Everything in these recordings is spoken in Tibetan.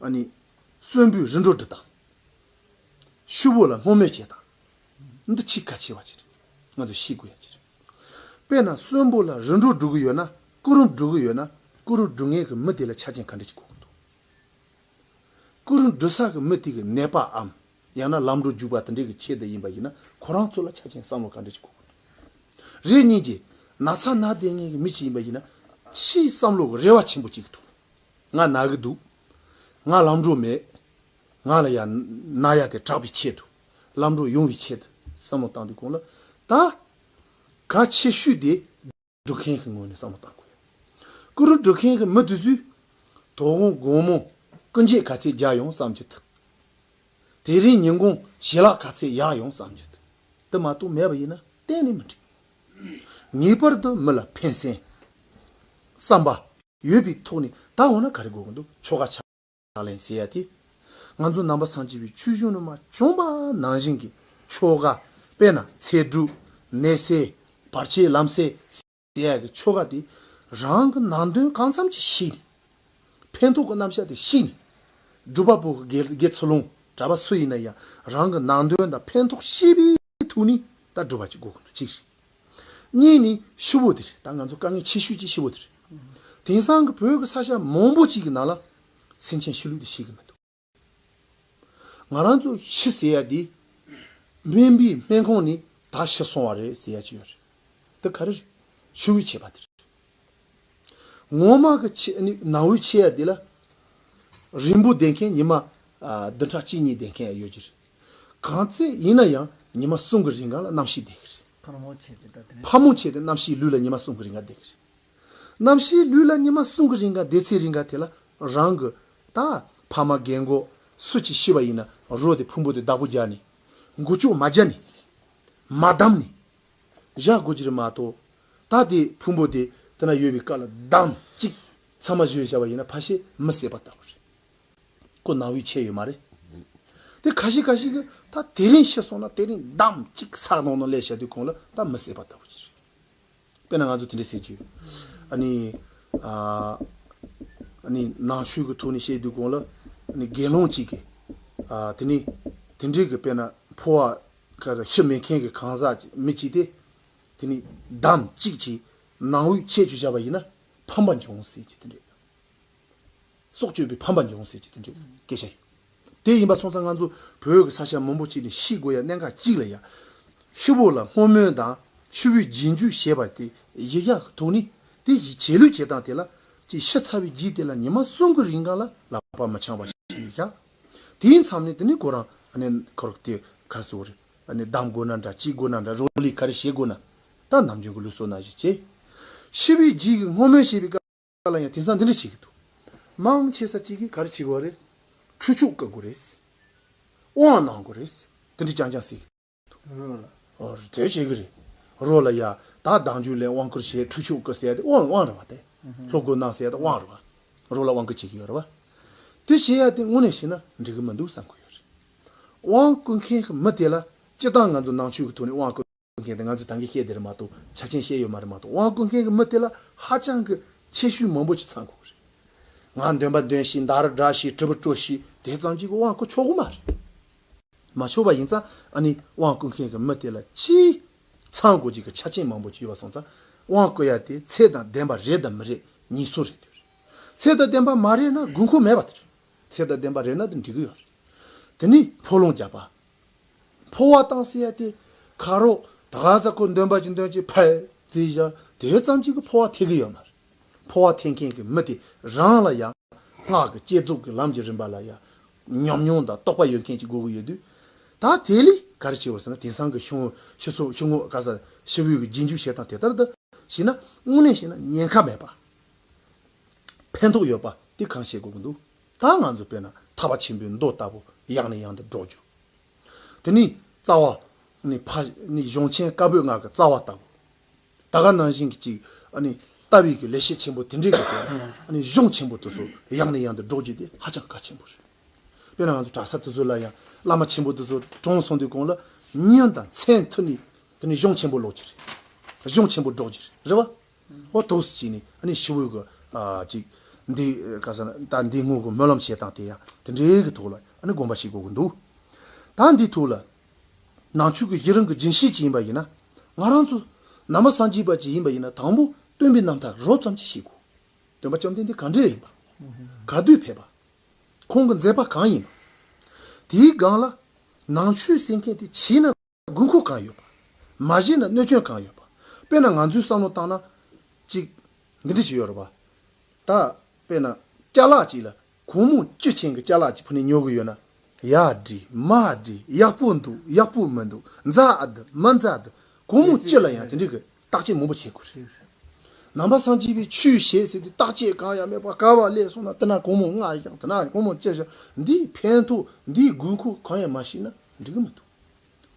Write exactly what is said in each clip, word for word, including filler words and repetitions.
ཨ་ནི་གསོན་པོའི་རིམ་གྲོ་སྒྲིག་སྟངས། ཕྱུག་པོ་ལ་སྔོན་སྨོན་བྱེད་སྟངས། འདི་ཕྱི་ཁ་ཕྱེ་བ་ཅིག་རེད། ང་ཚོས་ཤེས་དགོས་ཡ་ཅིག་རེད། དཔེར་ན་གསོན་པོ་ལ་རིམ་གྲོ་སྒྲིག་གི་ཡོད་ན། སྐུ་རིམ་སྒྲིག་གི་ཡོད་ན། སྐུ་རིམ་སྒྲིག་མཁན་གྱི་མི་དེ་ལ་ཆ་རྐྱེན་ག་འདྲ་ཞིག་དགོས་ཀྱི་འདུག་སྐུ་རིམ་སྒྲིག་ས་གི་མི་དེ་གི་ནད་པའམ། ཡང་ན་ལམ་འགྲོ་རྒྱུག་པ་དེ་འདྲའི་གི་ཆེད་དུ་ཡིན་པ་ཡིན་ན། ཁོ་རང་ཚོ་ལ་ཆ་རྐྱེན་བསམ་བློ་ག་འདྲ་ཞིག་དགོས་ཀྱི་འདུག་རེ་གཉིས་ཀྱིས་ན་ཚ་ན་བསྡད་མཁན་གྱི་མི་ཞིག་ཡིན་པ་ཡིན་ན། ཕྱིའི་བསམ་བློ་གི་རེ་བ་ཆེན་པོ་ཅིག་འདུག་ང་ན་གི་འདུག་ང་ལམ་འགྲོ་མེད། ང་ལ་ཡ་ན་ཡ་དེ་དྲག་པའི་ཆེད་དུ། ལམ་འགྲོ་ཡོང་བའི་ཆེད་དུ་བསམ་བློ་བཏང་དུས་གོང་ལ། ད་གལ་ཆེ་ཤོས་དེ་སྒྲུབ་མཁན་གྱི་ངོས་ནས་བསམ་བློ་བཏང་དགོས། སྐུ་རིམ་སྒྲུབ་མཁན་གྱི་མི་དེ་ཚོས་དོ་དགོང་དགོང་མོ་སྐུ་འགྱེད་ག་ཚད་རྒྱག་ཡོང་བསམ་རྒྱུ་དང་། དེ་རིང་ཉིན་གུང་ཞལ་ལག་ག་ཚད་ཡག་ཡོང་བསམ་རྒྱུ་དང་། དེ་མ་གཏོགས་མེད་པ་ཡིན་ན་གཏན་ནས་མི་འགྲིག་ངེས་པར་དུ་མི་ལ་ཕན་སེམས། བསམ་པ་ཡོད་པའི་ཐོག་ནས། ད་འོ་ན་ག་རེ་དགོས་ཀྱི་འདུག་ཆོ་ག་ཕྱག་ལེན་ཟེར་ཡ་དེ། ང་ཚོ་ནང་པ་སངས་རྒྱས་པའི་ཆོས་གཞུང་ནང་མ་བྱུང་བ་ནང་བཞིན་གྱི་ཆོ་ག། དཔེར་ན་ཚེ་སྒྲུབ། ནད་སེལ། བར་ཆད་ལམ་སེལ་ཟེར་ཡ་གི་ཆོ་ག་དེ། རང་གི་ནང་དོན་གང་འཚམ་ཅིག་ཤེས་ནས། ཕན་ཐོགས་ཀྱི་རྣམ་གཞག་དེ་ཤེས་ནས། སྒྲུབ་པ་པོ་གི་དགེ་དགེ་ཚུལ་སློང་གྲྭ་པ་སུ་ཡིན་ན་ཡང་། རང་གི་ནང་དོན་དང་ཕན་ཐོགས་ཤེས་པའི་ཐོག་ནས་ད་སྒྲུབ་པ་ཅིག་དགོས་ཀྱི་འདུག་གཅིག་རེད། གཉིས་ནི་ཕྱུག་པོ་དེ་རེད། ད་ང་ཚོ་དཀའ་ངལ་ཆེ་ཤོས་ཅིག་ཕྱུག་པོ་དེ་རེད། དེང་སང་གི་བོད་ཀྱི་ས་ཆ་མང་པོ་ཅིག་གི་ནང་ལ་སེམས་ཅན་ཤི་ལུགས་དེ་ཤེས་ཀྱི་མི་འདུག་ང་རང་ཚོ་ཤི་ཟེར་ཡ་དེ། སྨན་པའི་སྨན་ཁང་ནས་ད་ཤི་སོང་བ་རེད་ཟེར་ཡ་ཅིག་ཡོད་རེད། དེ་ག་རེ་རེད། ཤི་བོའི་ཆད་པ་དེ་རེད། ངོ་མ་གི་ཆད། ནི་ནང་བའི་ཆད་ཡ་དེ་ལ། རིང་པོ་བསྡད་མཁན་ཉི་མ་ཨ་བདུན་ཕྲག་གཅིག་གཉིས་བསྡད་མཁན་ཡ་ཡོད་ཀྱི་རེད། གང་ཚེ་ཡིན་ན་ཡང་ཉི་མ་གསུམ་གྱི་རིང་ག་ལ་རྣམ་ཤེས་བསྡད་ཀྱི་རེད། ཕ་མོ་ཆད་དེ་ད་དེ་ནས་ཕ་མོ་ཆད་དེ་རྣམ་ཤེས་ལུས་ལ་ཉི་མ་གསུམ་གྱི་རིང་ག་བསྡད་ཀྱི་རེད། རྣམ་ཤེས་ལུས་ལ་ཉི་མ་གསུམ་གྱི་རིང་ག་བསྡད་ཚེ་རིང་ག་དེ་ལ་རང་གི་ད་ཕ་མ་རྒན་གོག་སུ་ཅིག་ཤི་བ་ཡིན་ན་རོ་དེ་ཕུང་པོ་དེ་བདག་པོ་རྒྱག་ནས། མགོ་ལྕོག་མ་རྒྱག་ནས། མ་བསྡམས་ནས། བཞག་དགོས་ཀྱི་རེད་མ་གཏོགས། ད་དེ་ཕུང་པོ་དེ་དེ་ན་ཡོད་པའི་སྐབས་ལ་བསྡམས་གཅིག་ཚང་མ་བཞོས་བཞག་པ་ཡིན་ན་ཕལ་ཆེར་མི་བསད་པ་ལྟ་བུ་རེད། ཁོ་ནང་བའི་ཆད་ཡོད་མ་རེད། དེ་ཁ་ཤས་ཁ་ཤས་ཀྱིས་ད་དེ་རིང་ཤི་སོང་ན་དེ་རིང་བསྡམས་གཅིག་ས་ནང་ན་ལས་བྱ་དུས་གོང་ལ་ད་མི་བསད་པ་ལྟ་བུ་ཅིག་རེད། དཔེར་ན་ང་ཚོ་དེ་འདྲ་ཟེར་གྱི་ཡོད། ཨ་ནི། ཨ་ཨ་ནི་ནང་ཆོས་ཀྱི་ཐོག་ནས་བཤད་དུས་གོང་ལ། ཨ་ནི་དགེ་སློང་གཅིག་གིས། ཨ་དེ་ནི་དེ་འདྲའི་གི་དཔེར་ན་འཕོ་བ་ག་རེ་ཤི་མེད་མཁན་གྱི་གང་ཟག་མི་གཅིག་དེ། དེ་ནི་བསྡམས་གཅིག་གིས་ནང་བའི་ཆད་བཅད་བཞག་པ་ཡིན་ན་ཕམ་པ་འབྱུང་ཟེར་གྱི་དེ་འདྲ། སྲོག་གཅོད་པའི་ཕམ་པ་འབྱུང་ཟེར་གྱི་དེ་འདྲའི་སྐད་ཆ་ཡོད། དེ་ཡིན་པ་སོང་ཙང་ང་ཚོ་བོད་ཀྱི་ས་ཆ་མང་པོ་ཅིག་ནས་ཤི་དགོས་ཡ་གནད་འགག་གཅིག་ལ་ཡ། ཤི་བོ་ལ་བསྔོ་སྨོན་དང་ཤི་བོའི་རྗེས་འཇུག་བྱས་པ་དེ་གཞི་བཞག་གི་ཐོག་ནས། དེ་བཞིན་བྱེད་ལུགས་བྱེད་སྟངས་དེ་ལ་ཅིག་ཤི་ཚར་བའི་རྗེས་དེ་ལ་ཉི་མ་གསུམ་གྱི་རིང་ག་ལ་ལག་པ་མི་འཆང་བ་ཞིག་བཞག་དེའི་མཚམས་ནས་དེ་ནས་ཁོ་རང་ཨ་ནི་ཁོ་རང་དེ་ག་རེ་ཟེར་དགོས་རེད། ཨ་ནི་བསྡམ་དགོས་ན་འདྲ། གཅིག་དགོས་ན་འདྲ། རོ་ལི་ག་རེ་བྱེད་དགོས་ན། ད་ནམ་རྒྱུན་གྱི་ལུགས་སྲོལ་ནང་བཞིན་བྱེད། ཤི་བའི་རྗེས་ཀྱི་བསྔོ་སྨོན་བྱེད་པའི་སྐབས་ལ་ཡང་དེང་སང་འདི་འདྲ་བྱེད་ཀྱི་འདུག་མང་ཆེ་ས་གཅིག་གིས་ག་རེ་བྱེད་དགོས་རེད། ཁྲུས་ཆོག་བཀོད་དགོས་རེད། དབང་གནང་དགོས་རེད། དེ་འདྲ་རྐྱང་རྐྱང་ཟེར་གྱི་འདུག་རོ་ལ། ཨོ་དེ་བྱེད་ཀྱི་རེད། རོ་ལ་ཡ་ད་བདག་འཇུག་ལས་དབང་བསྐུར་བྱས། ཁྲུས་ཆོག་བཀོད་ཟེར་ཡ་དེ་དབང་དབང་རེད་བ། དེ་སློབ་དགོས་གནང་ཟེར་ཡ་དེ་དབང་རེད་བ། རོ་ལ་དབང་བསྐུར་བྱེད་ཀྱི་ཡོད་རེད་བ། དེ་བྱེད་ཡ་དེ་དངོས་གནས་བྱས་ན་འགྲིག་གི་མི་འདུག་བསམ་གྱི་ཡོད་རེད། དབང་བསྐུར་མཁན་གྱི་མི་དེ་ལ་སྤྱིར་བཏང་ང་ཚོ་ནང་ཆོས་ཀྱི་ཐོག་ནས་དབང་བསྐུར་མཁན་དེ་ང་ཚོས་ད་གིན་བཤད་དེ་རེད་མ་གཏོགས། ཆ་རྐྱེན་བཤད་ཡོད་མ་རེད་མ་གཏོགས། དབང་བསྐུར་མཁན་གྱི་མི་དེ་ལ་ཧ་ཅང་གི་ཁྱད་ཆོས་མང་པོ་ཅིག་ཚང་དགོས་ཀྱི་རེད། ང་འདོན་པ་འདོན་ཤིག་མདའ་རུ་བསྒྲགས་ཤིག་གྲི་བུ་དཀྲོལ་ཤིག་དེ་ཙམ་གྱིས་དབང་བསྐུར་ཆོག་གི་མ་རེད། མ་ཆོག་པ་ཡིན་ཙང་ཨ་ནི་དབང་བསྐུར་མཁན་གྱི་མི་དེ་ལ་ཅིག་ཚང་དགོས་ཀྱི་གི་ཆ་རྐྱེན་མང་པོ་ཅིག་ཡོད་པ་སོང་ཙང་། དབང་བསྐུར་ཡ་དེ་ཚད་དང་ལྡན་པ་རེད་དམ་མི་རེད་གཉིས་སུ་རེད་དེ་རེད། ཚད་དང་ལྡན་པ་མ་རེད་ན་དགོས་མཁོ་མེད་པ་དེ་རེད། ཚད་དང་ལྡན་པ་རེད་ན་དེ་འགྲིག་གི་ཡོད་རེད། དེ་ནི་འཕོ་ལོང་རྒྱག་པ། འཕོ་བ་བཏང་ཟེར་ཡ་དེ་ཁ་རོག་ད་ག་ས་ཁོ་འདོན་པ་ཅིག་འདོན་ཅིག་ཕར་བརྩིས་བཞག་དེ་ཙམ་གྱིས་ཀྱི་འཕོ་བ་ཐེབས་ཀྱི་ཡོད་མ་རེད། འཕོ་བ་ཐེབས་མཁན་གྱི་མི་དེ་རང་ལ་ཡང་སྔགས་ཀྱི་བསྐྱེད་རྫོགས་ཀྱི་ལམ་གྱི་རིམ་པ་ལ་ཡང་ཉམས་མྱོང་དང་རྟོགས་པ་ཡོད་མཁན་ཅིག་དགོས་ཀྱི་ཡོད་དུས། ད་དེ་ལས་ག་རེ་བྱེད་དགོས་ཟེར་ན། དེང་སང་གི་ཤི་བོ་ཤི་སོ་ཤི་བོ་ག་ས་ཤི་བོའི་གི་རྗེས་འཇུག་བྱེད་སྟངས་དེ་ལྟར་དུ་བྱས་ན་དངོས་གནས་བྱས་ན་ཉེན་ཁ་མེད་པ། ཕན་ཐོགས་ཡོད་པ་དེ་གང་བྱེད་དགོས་ཀྱི་འདུག་ད་ང་ཚོ་དཔེར་ན་ཐར་པ་ཆེན་པོའི་མདོ་ལྟ་བུ་ཡང་ནས་ཡང་དུ་སྒྲོག་རྒྱུ། དེ་ནས་རྩ་བ་ནི་ཕ་ནི་གཞུང་ཆེན་བཀའ་པོད་ལྔ་གི་རྩ་བ་ལྟ་བུ། ད་ག་ནང་བཞིན་གྱི་ཅིག་ཨ་ནི་ལྟ་བའི་གི་ལེགས་བཤད་ཆེན་པོ་དེ་འདྲའི་གི་ཨ་ནི་གཞུང་ཆེན་པོ་དེ་ཚོ་ཡང་ནས་ཡང་དུ་སྒྲོག་རྒྱུ་དེ་ཧ་ཅང་གལ་ཆེན་པོ་རེད། དཔེར་ན་ང་ཚོ་གྲྭ་ས་དེ་ཚོ་ལ་ཡང་བླ་མ་ཆེན་པོ་དེ་ཚོ་གྲོངས་སོང་དུས་གོང་ལ་མྱི་དང་མཚན་མཐུད་ནས་དེ་ནི་གཞུང་ཆེན་པོ་ཀློག་རྒྱུ་རེད། གཞུང་ཆེན་པོ་སྒྲོག་རྒྱུ་རེད། རེད་བ། འོ་ཐུགས་སུ་བྱས་ནས་ཨ་ནི་ཤི་བོའི་གི་ཨ་ཅིག་ འདི་ག་ས་ན་ད་འདི་དངོས་ཀྱི་སྨོན་ལམ་བྱེད་སྟངས་དེ་ཡང་དེ་འདྲའི་གི་ཐོག་ལ་ཨ་ནི་དགོངས་པ་བཞེས་དགོས་ཀྱི་འདུག་ད་འདི་ཐོག་ལ་ནང་ཆོས་ཀྱི་གཞི་རིམ་གྱི་རྒྱུན་ཤེས་ཅིག་ཡིན་པ་ཡིན་ན། ང་རང་ཚོ་ནང་པ་སངས་རྒྱས་པ་ཅིག་ཡིན་པ་ཡིན་ན། དང་པོ་སྟོན་པའི་རྣམ་ཐར་རོབ་ཙམ་ཅིག་ཤེས་དགོས། སྟོན་པ་བཅོམ་ལྡན་འདས་ག་འདྲ་ཡིན་པ། ག་དུས་ཕེབས་པ། ཁོང་གི་མཛད་པ་གང་ཡིན་པ། དེའི་སྒང་ལ་ནང་ཆོས་ཟེར་མཁན་དེ་བྱས་ན་དགོས་མཁོ་གང་ཡོད་པ། མ་བྱས་ན་གནོད་སྐྱོན་གང་ཡོད་པ། དཔེར་ན་ང་ཚོའི་བསམ་བློ་བཏང་ན་ཅིག་འདི་འདྲ་ཞིག་ཡོད་རེད་པ། ད་དཔེར་ན་ཅ་ལག་ཅིག་ལ་སྒོར་མོ་བཅུ་ཆེན་གྱི་ཅ་ལག་ཅིག་ཕུལ་ནས་ཉོ་གི་ཡོད་ན། ཡག་འགྲིག་མ་འགྲིག་ཡག་པོ་འདུག་ཡག་པོ་མི་འདུག་འཛའ་ཨ་འདི་མ་འཛའ་འདི། སྒོར་མོ་བཅུ་ལ་ཡང་དེ་འདྲའི་གི་བརྟག་དཔྱད་མང་པོ་བྱེད་དགོས་རེད། ནང་པ་སངས་རྒྱས་པའི་ཆོས་བྱེད་ཟེར་དུས་བརྟག་དཔྱད་གང་ཡང་མེད་པར་ག་པར་སླེབས་སོང་ན། དེ་ན་སྒོར་མོ་ལྔ་བཞག་དེ་ན་སྒོར་མོ་བཅུ་བཞག་འདིས་ཕན་ཐོགས་འདིས་དགོས་མཁོ་གང་ཡང་མ་ཤེས་ན་འགྲིག་གི་མི་འདུག་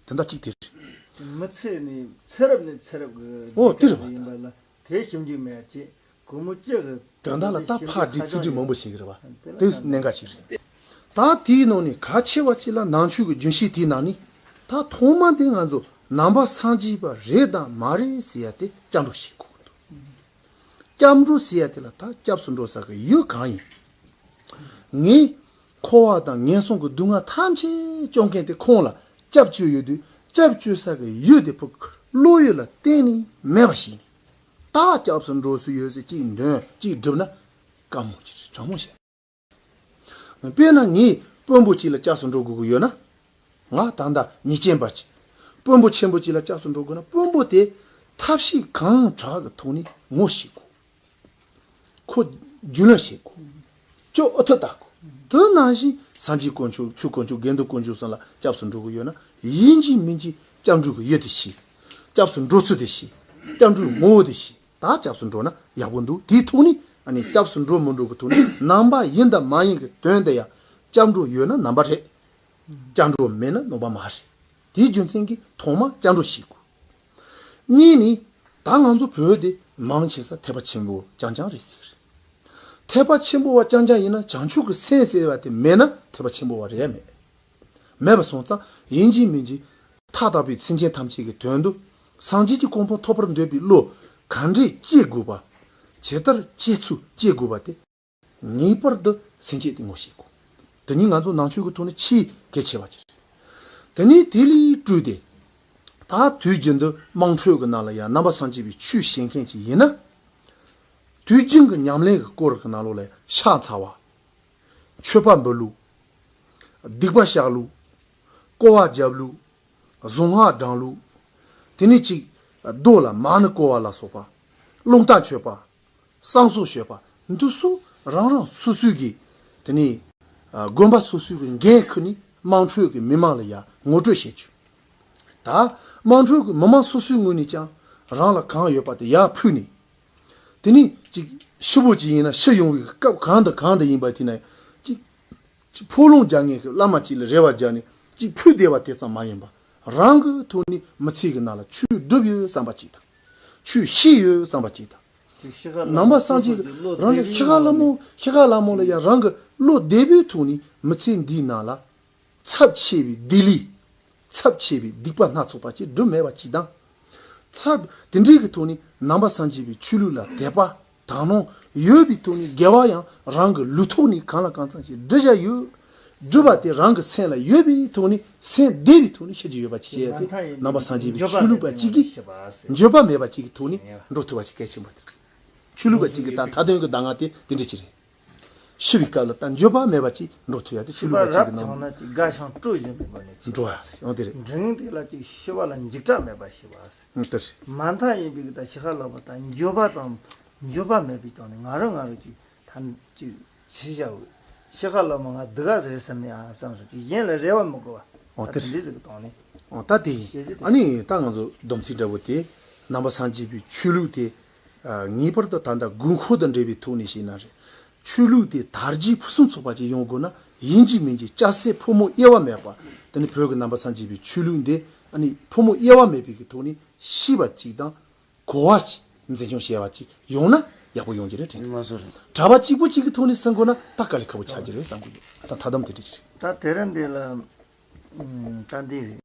དེ་འདྲ་གཅིག་དེ་རེད། མི་ཚེ་ནི་ཚེ་རབས་ནས་ཚེ་རབས་ཀྱི་ཨོ་དེ་རེད་པ། ཡིན་པ་ལ་དེ་ཞིབ་འཇུག་མེད་ཅེས་སྒོར་མོ་གཅིག་གི་དོན་དག་ལ་ད་ཕར་འགྲིག་ཚུར་འགྲིག་མང་པོ་བྱེད་ཀྱི་རེད་པ། དེ་གནད་འགག་ཅིག་རེད། ད་དེའི་ནང་ནས་གལ་ཆེ་བ་ཅིག་ལ་ནང་ཆོས་ཀྱི་རྒྱུན་ཤེས་དེའི་ནང་ནས་ད་ཐོག་མ་དེ་ང་ཚོ་ནང་པ་སངས་རྒྱས་པ་རེད་དང་མ་རེད་ཟེར་ཡ་དེ་སྐྱབས་འགྲོ་ཤེས་དགོས་ཀྱི་འདུག་སྐྱབས་འགྲོ་ཟེར་ཡ་དེ་ལ་ད་སྐྱབས་སུ་འགྲོ་ས་གི་ཡུལ་གང་ཡིན། ངས་འཁོར་བ་དང་ངན་སོང་གི་སྡུག་བསྔལ་ཐམས་ཅད་སྐྱོབ་མཁན་དེ་ཁོང་ལ་སྐྱབས་བཅོལ་ཡོད་དུས། སྐྱབས་བཅོལ་ས་གི་ཡུལ་དེ་ཕུག་བློ་ཡུལ་ལ་གཏན་ནས་མེད་པ་ཞིག་ནས། ད་སྐྱབས་སུ་འགྲོ་སྲོལ་ཡོད་ཟེར་གཅིག་འདོན་གཅིག་སྒྲུབ་ན་དཀའ་མོ་ཅིག་རེད། དྲང་མོ་བཤད། དཔེར་ན་ངས་དཔོན་པོ་གཅིག་ལ་སྐྱབས་སུ་འགྲོ་དགོས་ཀྱི་ཡོད་ན། ང་ད་ལྟ་ཉེས་ཅན་པ་ཅིག་དཔོན་པོ་ཆེན་པོ་གཅིག་ལ་སྐྱབས་སུ་འགྲོ་དགོས་ན། དཔོན་པོ་དེ་ཐབས་ཤེས་གང་དྲག་གི་ཐོག་ནས་ངོ་ཤེས་དགོས། ཁོ་རྒྱུས་ལོན་བྱེད་དགོས། ཁྱོད་ཨུ་ཐུག་ལྟ་དགོས། དེ་ནང་བཞིན་སངས་རྒྱས་དཀོན་མཆོག་ཆོས་དཀོན་མཆོག་དགེ་འདུན་དཀོན་མཆོག་གསུམ་ལ་སྐྱབས་སུ་འགྲོ་གི་ཡོད་ན། ཡིན་གཅིག་མིན་གཅིག་སྐྱབས་འགྲོ་གི་ཡུལ་དེ་ཤེས། སྐྱབས་སུ་འགྲོ་ཚུལ་དེ་ཤེས། སྐྱབས་འགྲོའི་ངོ་བོ་དེ་ཤེས། ད་སྐྱབས་སུ་འགྲོ་ན་ཡག་པོ་འདུག་དེའི་ཐོག་ནས་ཨ་ནི་སྐྱབས་སུ་འགྲོ་མི་འགྲོ་གི་ཐོག་ནས་ནང་པ་ཡིན་དང་མ་ཡིན་གྱི་དོན་དེ་ཡང་། སྐྱབས་འགྲོ་ཡོད་ན་ནང་པ་རེད། སྐྱབས་འགྲོ་མེད་ན་ནང་པ་མ་རེད། དེའི་རྒྱུ་མཚན་གྱིས་ཐོག་མ་སྐྱབས་འགྲོ་ཤེས་དགོས། གཉིས་ནི། ད་ང་ཚོ་བོད་དེ་མང་ཆེ་ས་ཐེག་པ་ཆེན་པོ་རྐྱང་རྐྱང་རེད་ཟེར་གྱི་རེད། ཐེག་པ་ཆེན་པོ་བ་རྐྱང་རྐྱང་ཡིན་ན་བྱང་ཆུབ་ཀྱི་སེམས་ཟེར་བ་དེ་མེད་ན་ཐེག་པ་ཆེན་པོ་བ་རེད་མེད། མེད་པ་སོང་ཙང་ཡིན་གཅིག་མིན་གཅིག་མཐའ་དག་པའི་སེམས་ཅན་ཐམས་ཅད་ཀྱི་དོན་དུ་སངས་རྒྱས་ཀྱི་གོ་འཕང་ཐོབ་པར་འདོད་པའི་བློ་ག་འདྲས་སྐྱེ་དགོས་པ། ཇི་ལྟར་སྐྱེ་ཚུལ་སྐྱེ་དགོས་པ་དེ། ངེས་པར་དུ་སེམས་བསྐྱེད་དེ་ངོ་ཤེས་དགོས། དེ་ནི་ང་ཚོ་ནང་ཆོས་ཀྱི་ཐོག་ནས་ཆེས་གལ་ཆེ་བ་ཅིག་རེད། དེ་ནས་དེ་ལས་བཀྲོལ་ཏེ། ད་དུས་རྒྱུན་དུ་དམངས་ཁྲོད་ཀྱི་ནང་ལ་ཡང་ནང་པ་སངས་རྒྱས་པའི་ཆོས་བྱེད་མཁན་ཅིག་ཡིན་ན། དུས་རྒྱུན་གྱི་ཉམས་ལེན་གྱི་སྐོར་གྱི་ནང་ལོགས་ལ་ཕྱག་འཚལ་བ། མཆོད་པ་འབུལ་ལུགས། སྡིག་པ་བཤགས་ལུགས། བསྐོར་བ་རྒྱབ་ལུགས། གཟུངས་སྔགས་བགྲང་ལུགས། དེ་ནས་ཅིག་རྡོ་ལ་མ་ཎི་བསྐོར་བ་ལ་སོགས་པ། རླུང་རྟ་མཆོད་པ། བསང་གསོལ་མཆོད་པ། འདི་ཚོ་རང་རང་སོ་སོའི་གི། དེ་ནས་དགོན་པ་སོ་སོའི་གི་འགན་ཁུར་ནས་དམངས་ཁྲོད་ཀྱི་མི་མང་ལ་ཡང་ངོ་སྤྲོད་བྱེད་རྒྱུ། ད་དམངས་ཁྲོད་ཀྱི་མི་མང་སོ་སོའི་ངོས་ནས་ཀྱང་རང་ལ་གང་ཡོད་པ་དེ་ཡར་ཕུལ་ནས། དེ་ནས་ཅིག་ཕྱི་པོ་ཅིག་ཡིན་ན་ཕྱི་ཡོང་བའི་སྐབས་གང་དང་གང་དུ་ཡིན་པ་དེ་ན་ཅིག་ཅིག་ཕོ་ལོང་རྒྱག་མཁན་གྱི་བླ་མ་ཅིག་ལ་རེ་བ་རྒྱག་ནས་ཅིག་ཕུལ་བསྡད་པ་དེ་ཙམ་མ་ཡིན་པ། རང་གི་ཐོག་ནས་མི་ཚེ་གི་ནང་ལ་ཆོས་སྒྲུབ་ཡོད་བསམ་པ་ཅིག་དང་། ཆོས་ཤེས་ཡོད་བསམ་པ་ཅིག་དང་། ཅིག་ཤི་ཁ་ལ་ནང་པ་སངས་རྒྱས་ཀྱི་རང་གི་ཤི་ཁ་ལ་མོ་ཤི་ཁ་ལ་མོ་ལ་ཡང་རང་གི་བློ་བདེ་པོའི་ཐོག་ནས་མི་ཚེ་འདིའི་ནང་ལ། ཚབས་ཆེ་བའི་སྡིག་ལས། ཚབས་ཆེ་བའི་སྡིག་པ་སྣ་ཚོགས་པ་ཅིག་སྒྲུབ་མེད་པ་ཅིག་དང་། ཚབས་དེ་འདྲའི་གི་ཐོག་ནས་ནང་པ་སངས་རྒྱས་པའི་ཆོས་ལུགས་ལ་དད་པ་དག་སྣང་ཡོད་པའི་ཐོག་ནས་དགེ་བ་ཡང་རང་གི་ལུས་ཐོག་ནས་གང་ལ་གང་འཚམ་ཞིག་སྒྲུབ་བཞག་ཡོད། སྒྲུབ་པ་དེ་རང་གི་སེམས་ལ་ཡོད་པའི་ཐོག་ནས་སེམས་བདེ་བའི་ཐོག་ནས་ཤི་རྒྱུ་ཡོད་པ་ཅིག་བྱས་ཏེ། ནང་པ་སངས་རྒྱས་པའི་ཆོས་ལུགས་པ་ཅིག་གིས་འགྱོད་པ་མེད་པ་ཅིག་གི་ཐོག་ནས་འགྲོ་ཐུབ་པ་ཅིག་གལ་ཆེན་པོ་རེད། ཆོས་ལུགས་པ་གཅིག་གི་ད་མཐའ་དོན་གྱི་གདམས་ངག་དེ་དེ་འདྲ་ཅིག་རེད། ཤི་བའི་སྐབས་ལ་ད་འགྱོད་པ་མེད་པ་ཅིག་འགྲོ་ཐུབ་ཡ་དེ་ཆོས་ལུགས་པ་གཅིག་གི་ནང་། ཤི་བ་རབ་བྱུང་ན་ཅིག་དགའ་ཞིང་སྤྲོ་བཞིན་པའི་སྒོ་ནས་འགྲོ་བ་ཡོང་དེ་རེད། འབྲིང་དེ་ལ་ཅིག་ཤི་བ་ལ་འཇིགས་སྐྲག་མེད་པ་ཤི་བ། ཨང་། དེ་རེད། མ་མཐའ་ཡིན་པའི་གི་ད་ཤི་ཁ་ལ་བ་ད་འགྱོད་པ་དང་འགྱོད་པ་མེད་པའི་སྟེང་ནས་ང་རང་ང་རང་ཅིག་ཐམས་ཅད་ཕྱི་བཞག་ཤི་ཁ་ལ་མ་ང་སྡུག་ག་ཟེར་བསམ་ནས་ཨ་བསམ་སོང་ཅིག་གཞན་ལ་རེ་བ་མི་དགོས་པ། ཨོ་ད་དེ་དེ་འདྲའི་ཟིག་གི་སྟེང་ནས། ཨོ་ད་དེ་ཡིན། ཤེས་ཀྱི་དེ། ཨ་ནི་ད་ང་ཚོ་སྡོམ་ཚིག་འདྲ་བོ་དེ་ནང་པ་སངས་རྒྱས་པའི་ཆོས་ལུགས་དེ། ཨ། ངེས་པར་དུ་ད་ལྟ་དགོས་མཁོ་དང་འབྲེལ་བའི་ཐོག་ནས་བཤད་ན་རེད། ཆོས་ལུགས་དེ་དར་རྒྱས་ཕུན་སུམ་ཚོགས་པ་ཅིག་ཡོང་དགོས་ན་ཡིན་གཅིག་མིན་གཅིག་སྐྱ་སེར་ཕོ་མོ་དབྱེ་བ་མེད་པ། དེ་ནི་བོད་ཀྱི་ནང་པ་སངས་རྒྱས་པའི་ཆོས་ལུགས་འདི་ཨ་ནི་ཕོ་མོ་དབྱེ་བ་མེད་པའི་གི་ཐོག་ནས་ཤེས་པ་ཅིག་དང་གོ་བ་ཅིག་འཛིན་སྐྱོང་བྱེད་པ་ཅིག་ཡོང་ན་ཡག་པོ་ཡོང་གི་རེད་དྲན། ང་ཚོ་རེད། གྲྭ་པ་གཅིག་པུ་གཅིག་གི་ཐོག་ནས་ཟིན་དགོས་ན་ད་དཀའ་ལས་ཁག་པོ་ཆགས་ཀྱི་རེད་བསམ་གི་ཡོད། ད་ཐ་དམ་དེ་འདྲ་ཅིག་རེད། ད་དེ་རིང་འདི་ལ་ད་འདི་རེད།